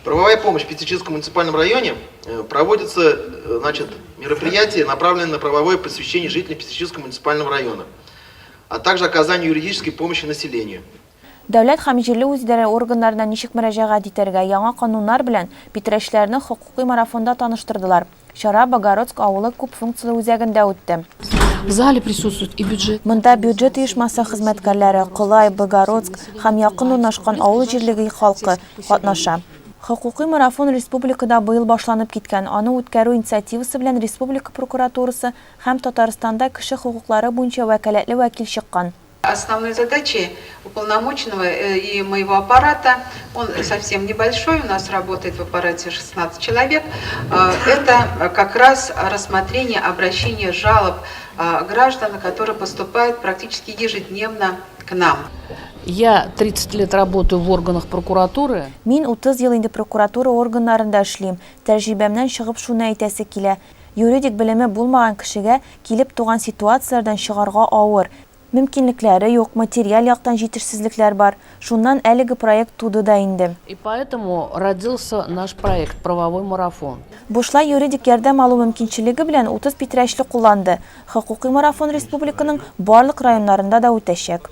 Правовая помощь в Пестречинском муниципальном районе проводится, значит, мероприятия, направленные на правовое просвещение жителей Пестречинского муниципального района, а также оказание юридической помощи населению. Дәүләт һәм җирле үзидарә органнарына ничек мөрәҗәгать итәргә, яңа кануннар белән питрәчлеләрне хокукый марафонда таныштырдылар. Чара Богородск авылы күп функцияле үзәгендә үтте. В зале присутствуют и бюджет. Монда бюджет оешмасы хезмәткәрләре, Колай, Богородск һәм якын урнашкан авыл җирлеге халкы катнаша. Хокукый марафон республикада быел башланып киткән, аны үткәрү инициативасы белән республика прокуратурасы һәм Татарстанда кеше хокуклары буенча вәкаләтле вәкил чыккан. Основной задачей уполномоченного и моего аппарата, он совсем небольшой, у нас работает в аппарате 16 человек, это как раз рассмотрение обращения жалоб граждан, которые поступают практически ежедневно к нам. Я 30 лет работаю в органах прокуратуры. Мин 30 ел инде прокуратура органнарында эшлим. Тәҗрибәмнән чыгып шуны әйтәсе килә, юридик белеме булмаган кешегә килеп туган ситуацияләрдән чыгарга авыр. Мөмкинлекләре юк, материаль яктан җитешсезлекләр бар. Шуннан әлеге проект туды да инде. И поэтому родился наш проект Правовой марафон. Бушлай юридик ярдәм алу мөмкинчелеге белән 30 питрәчле кулланды. Хокукый марафон республиканың барлык районнарында да үтәчәк.